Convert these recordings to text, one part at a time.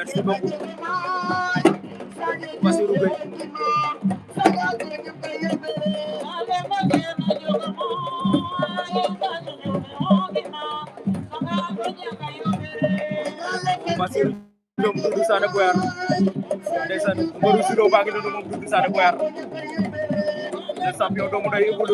merci beaucoup Bassirou Gueye Bassirou Diom Doudou Sané Boyar ndeysaan mbaru silo baa ngi noonu moom Doudou Sané Boyar le champion doomu nday Ibou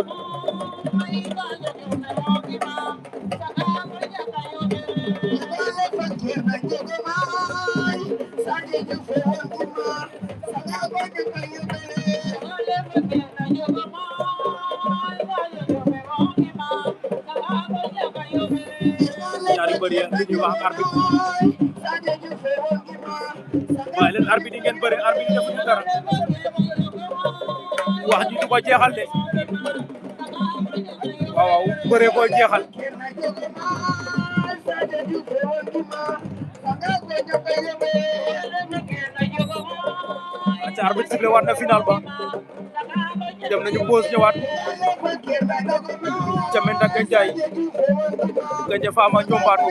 ñaari mbër yi li ñuy wax arbitre waaye leen arbitre yi ngeen bëre arbitre yi defuñu dara wax ji du ko jeexal de waaw bëre ko jeexal aca arbitre sifflé waat na final ba dem nañu pause ñëwaat Thiamène ak Gandiaye Gandia Fama Ñombato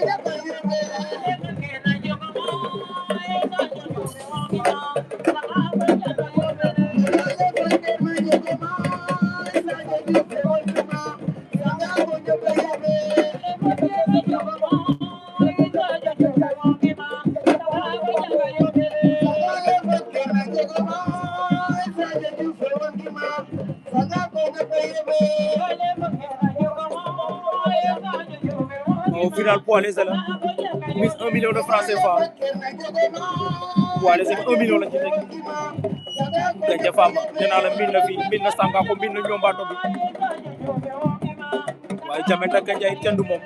au final poids léger la mise 1 million de francs CFA poids léger 1 million lañ ci teg Gandia Fama nee naa la min na fii min na Sanga ko min na Ñombato bi waaye Thiamène ak Gandiaye kenn du moom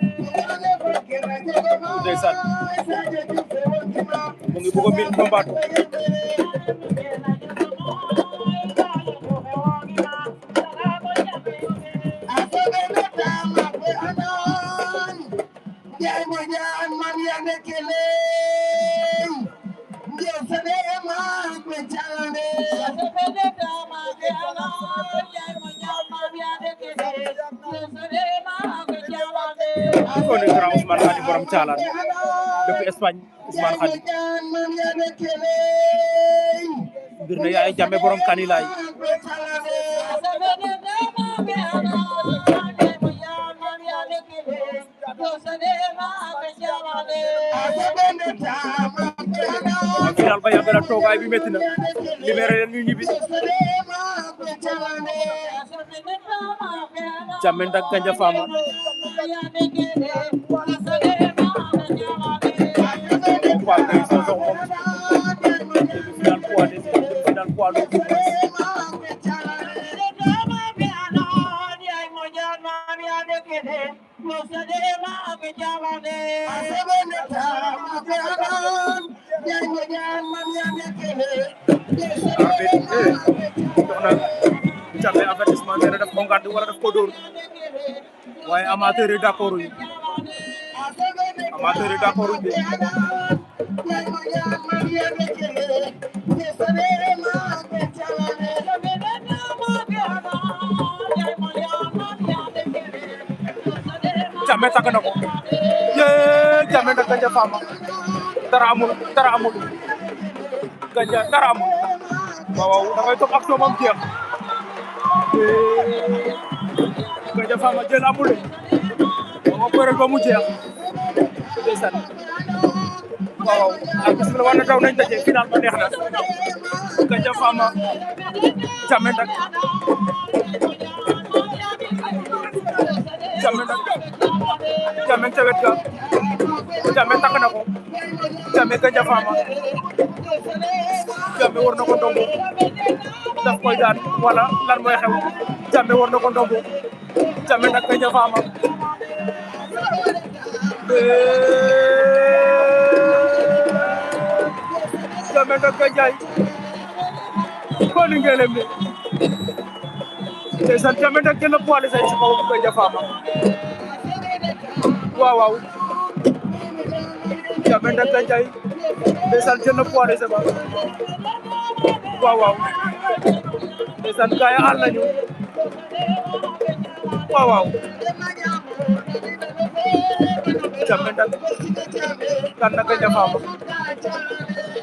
ndeysaan mu ngi bëgg a min Ñombato kon grand Ousmane Khady borom Thialane depuis Espagne Ousmane Khady ngir ne yaay Jammeh borom Kanilai final ba yàgg na toogaay bi métti na libéré leen ñu ñibbi Thiamène ak Gandia Fama Thiamène avertissement nee na daf ko ngàdd wala daf ko dóor waaye amateur yi d'accord uñ de Thiamène takk na ko yee Thiamène ak Gandia Fama dara amul Gandia dara amul waaw da ngay topp action moom jeex Gandia Fama jël amul waaw bërël ba mu jeex ndeysaan waaw ak bis la war na daw nañ daje final ba neex na Gandia Fama Thiamène ak Thiamène ca wet ga Thiamène takk na ko Thiamène Gandia Fama Thiamène war na ko ndombo daf koy daan wala lan mooy xew Thiamène war na ko ndombo Thiamène ak Gandia Fama Thiamène ak Gandiaye ko ni ngelem ne ndeysaan Thiamène ak jël poids léger ci kaw Gandia Fama waaw Thiamène ak Gandiaye ndeysaan jël na poids léger ba waaw ndeysaan gaay àll nañu waaw Thiamène ak Gandia Fama